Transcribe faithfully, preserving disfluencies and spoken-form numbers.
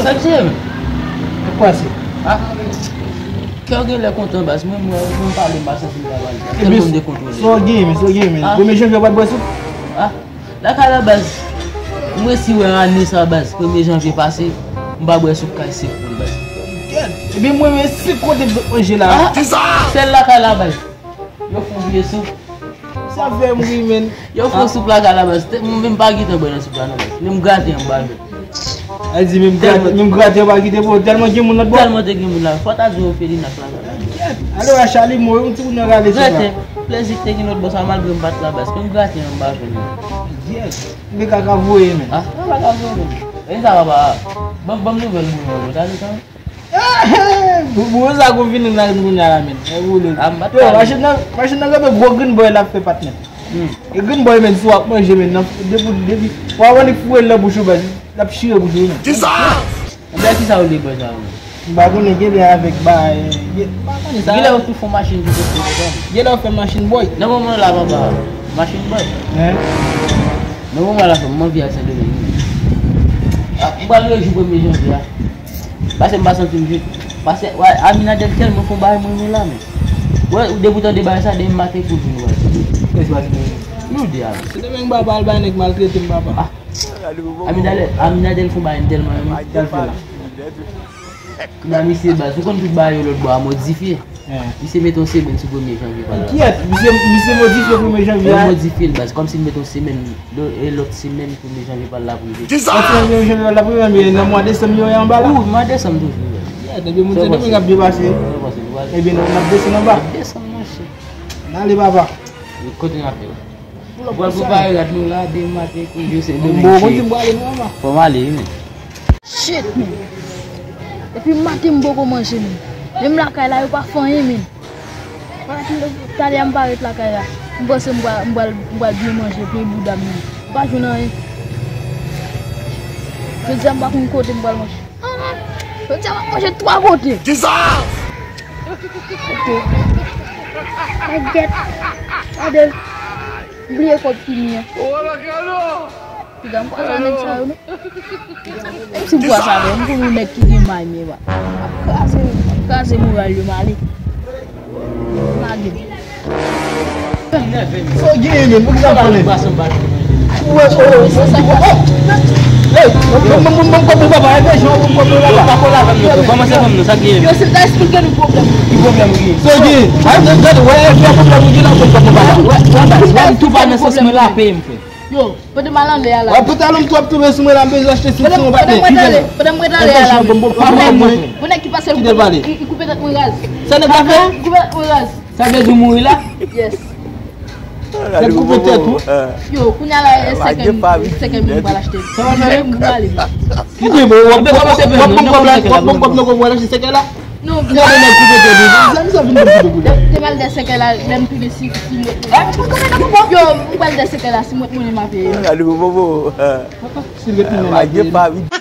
Sa k se, men? Ou kwase? Ah, kè w genlè kontan, baz. Mwen, mwen, mwen pale, m pa santi m ka pale. Tèlman m dekontwole. Sa w gen, men, sa w gen, men. Ah. Premye janvye, w pa t bwè soup? Ah, lakay la, baz. Mwen si wè ane sa, baz. Premye janvye pase, m pa bwè soup kay sèk poul, baz. Ebyen, mwen, men, sèk kote m sot manje la. Ah, sèl lakay la, baz. Yo fè yon vye soup. Sa fè m ri, men. Yo fè yon soup lakay la, baz. Te- Mwen menm pa gentan bwè nan soup la, non, baz. Menm graten an, m pa jwenn. Al di, menm graten, menm graten an pa kite pou tèlman gen moun lòt bò. Tèlman te gen moun la. Fò ta di Ofelina k lakay la. Ale wè Charlie, mwen, yon ti moun nan rale soup la. Graten, plezi ki te gen lòt bò sa, malgre m pa t la, baz. Menm graten an, m pa jwenn. Yes. Mwen kaka voye, men. Ah, mwen kaka voye, men. E sa, papa. Ban, ban m nouvèl moun nan, tande, tande. Bon, bon, sa gon vini nan kounye a la, men. E boule. Ah, m pa t yo, pale. Machin nan, machin nan kanpe gwo green boy l ap fè patnè. Hmm. E green boy, men, si w ap manje, men, nan, depi, depi, w ap wè li foure l nan bouch ou, baz, l ap chire bouch ou, men. Kisa? Anben, kisa w vle boy sa, men? M pa konnen, genlè avèk ba, e, gen, m pa konnen sa. Genlè yo tou fè machin ki te fè, men. Genlè yo fè machin boy. Nan moman la, papa, machin boy. Hein? Nan moman la, fè m anvi al Sendomeng. Ah, m pral rejou premye janvye a. Pase m pa santi m jis. Pase, wè, Aminadèl tèlman fè yon bagay mwen renmen la, men. Wè, ou depi w tande bagay sa, demen maten kou vin wè. Kès pase mwen? Nou de a. Se demen m pa al bay nèg maltrete m, papa. Ah. Aminadèl, Aminadèl fè yon bagay m tèlman renmen. Kè l fè la. Kounya misye baz, ou konn tout bagay yo lòt bò a modifye. Misye mete yon semèn sou premye janvye pa la. Kiyès? Misye, misye modifye premye janvye a? Yo modifye l baz, kòmsi l mete yon semèn, lò- e lòt semèn premye janvye pa la pou rive. Kisa? Lòt semèn premye janvye pa la pou rive, men nan mwa desanm yo ye anba la. Wi, mwa desanm toujou, wi. Yeah, depi moun se depi k ap byen pase. Ebyen, nou, n ap desann anba. N ap desann, monchè. N ale, papa. Kote n ap ye? Pou l ap pran sa. Pral prepare rad nou la, demen maten, kou vye se demen. Bon, bon, di m prale non, papa. Fò m ale, wi, men. Shit, men. Depi maten m poko manje, men. Menm lakay la, yo pa fè anyen, men. Talè a m parèt lakay la. M panse m pral, m pral, m pral byen manje, plen bouda m, men. M pa jwenn anyen. Jodi a m pa konn kote m pral manje. Ah, jodi a m ap manje twa kote. Kisa? Ok. Mwen gèt. Gade. M bliye kòb fini an. Piga m kwaze a nèg sa yo, non. Menm si m kwaze avè yo, m konn yon nèg ki gen may, men, wa. M ap kraze, m ap kraze moral yo, m ale. M lage. Sa w genyen, menm? Poukisa w konnen? Ou wè, oh, oh, oh, oh. Hey, ban m, ban m, ban m kòb pou papa, e, jan, ban m kòb pou papa. Yo pa kole avè m, non, kòmanse ban m, non, sa k genyen? Yo, se ta esplike nou pwoblèm. Ki pwoblèm ou genyen? Sa w genyen? Ay, gade, wè, e, fè pwoblèm ou genyen la, ban m kòb pou papa. Wè, wè, wè, tou pa nan sans mwen la, peye m, frè. Yo, pandan m al anlè a la. Wè, pantalon m twòp tonbe sou mwen la, m bezwen achte sou, sou yon patnè. Pandan m ret anlè, pandan m ret anlè a la, wi. Bon, nèg ki pase l, li koupe tèt mwen raz. Sa nèg la fè? Koupe tèt mwen raz. Sa vle di w mouri la? Yes. Nèg koupe tèt ou? Yo, kounye a la, e sèkèy m, sèkèy m pral achte. Sa va fè? M pral ale. Kite, bro, w ap, w ap, w ap ban m kòb la, w ap ban m kòb nan kòb w al achte sèkèy la? Non, gade nèg ki pete vin. Zam sa vin vin pou de. Te mal de sèkèy la, lè m tounen si, si mwen. Yo, m pral de sèkèy la, si mwen, mwen, m a peye. Gade bobo. Si l ret tounen la, peye.